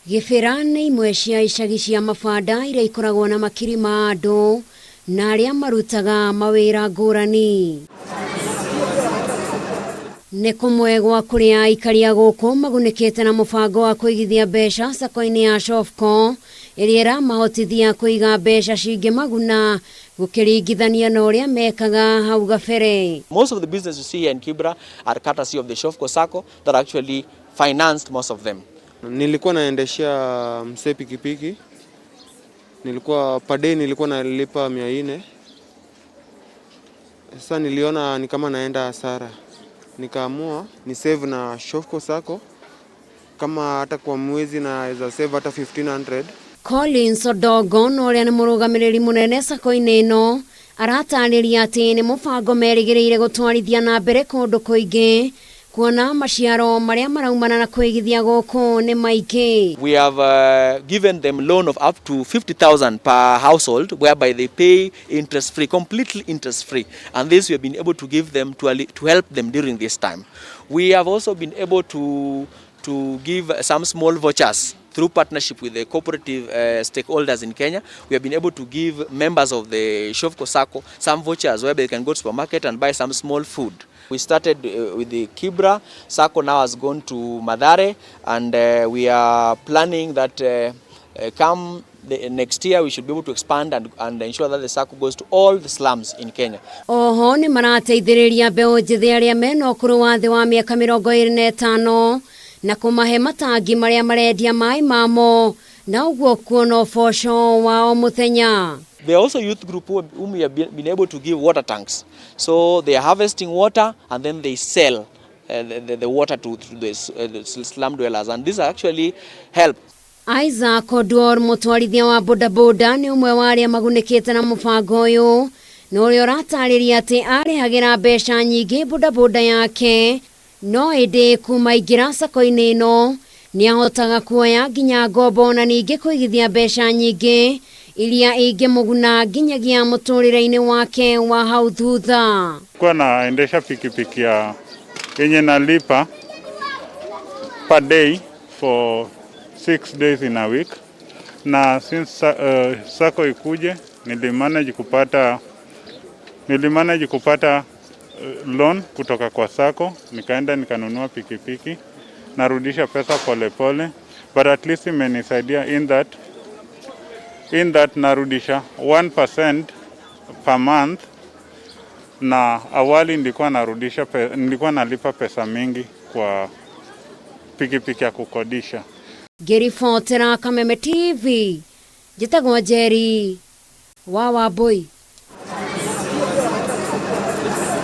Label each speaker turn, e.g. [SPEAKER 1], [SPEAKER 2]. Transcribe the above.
[SPEAKER 1] Gĩbĩra nĩ imwe cia icagi cia mabanda iria ikoragwo na makiri ma andũ na arĩa marutaga mawĩra ngũrani. Nĩ kũmwe gwa kũrĩa aikari a gũkũ magunĩkĩte na mũbango wa kũigithia mbeca sacco-inĩ ya Shofco ĩrĩa ĩramahotithia kũiga mbeca cingĩmaguna gũkĩringithanio na ũrĩa mekaga hau gabere.
[SPEAKER 2] Most of the business you see here in Kibra are courtesy of the Shofco Sacco that actually financed most of them.
[SPEAKER 3] Nilikuwa naendeshea msee pikipiki, nilikuwa per day nilikuwa nalipa 400. Sasa niliona ni kama naenda hasara, nikaamua ni save na Shofco Sacco, kama hata kwa mwezi naweza save hata 1500.
[SPEAKER 1] Collins Odongo na ũrĩa nĩ mũrũgamĩrĩri mũnene sacco-inĩ ĩno aratarĩria atĩ nĩ mũbango merĩgĩrĩire gũtwarithia na mbere kũndũ kũingĩ kuona maciaro marĩa maraumana na kũigithia gũkũ nĩ maingĩ.
[SPEAKER 2] We have given them loan of up to 50,000 per household, whereby they pay interest free, completely interest free. And this we have been able to give them to help them during this time. We have also been able to give some small vouchers through partnership with the cooperative stakeholders in Kenya. We have been able to give members of the Shofco Sacco some vouchers where they can go to supermarket and buy some small food. We started with the Kibra Sacco, now has gone to Mathare, and we are planning that come the next year we should be able to expand and ensure that the Sacco goes to all the slums in Kenya.
[SPEAKER 1] Oho nĩ marateithĩrĩria mbeũ njĩthĩ arĩa mena ũkũrũ wa thĩ wa mĩaka 25 na kũmahe matangi marĩa marendia maĩ mamo na ũguo kuona ũboco wa o mũthenya.
[SPEAKER 2] There are also youth group whom we have been able to give water tanks. So they are harvesting water and then they sell the water to the slum dwellers, and this actually help.
[SPEAKER 1] Isaac Oduor mũtwarithia wa bodaboda nĩ ũmwe wa arĩa magunĩkĩte na mũbango ũyũ na ũrĩa ũratarĩria atĩ arĩhagĩra mbeca nyingĩ bodaboda yake no ĩndĩ kuma ingĩra sacco-inĩ ĩno nĩ ahotaga kuoya nginya ngombo na ningĩ kũigithia mbeca nyingĩ iria ingĩmũguna nginyagia mũtũrĩre-inĩ wake wa hau thutha.
[SPEAKER 4] Kuwa naendesha pikipiki ya yenye nalipa per day for 6 days in a week, na since sacco ikuje nilimanage kupata loan kutoka kwa sacco, nikaenda nikanunua pikipiki, narudisha pesa polepole pole, but at least imenisaidia in that narudisha 1% per month, na awali nilikuwa nalipa pesa mingi kwa pikipiki ya kukodisha.
[SPEAKER 1] Ngĩribotera Kameme TV, njĩtagwo Njeri wa Wambui.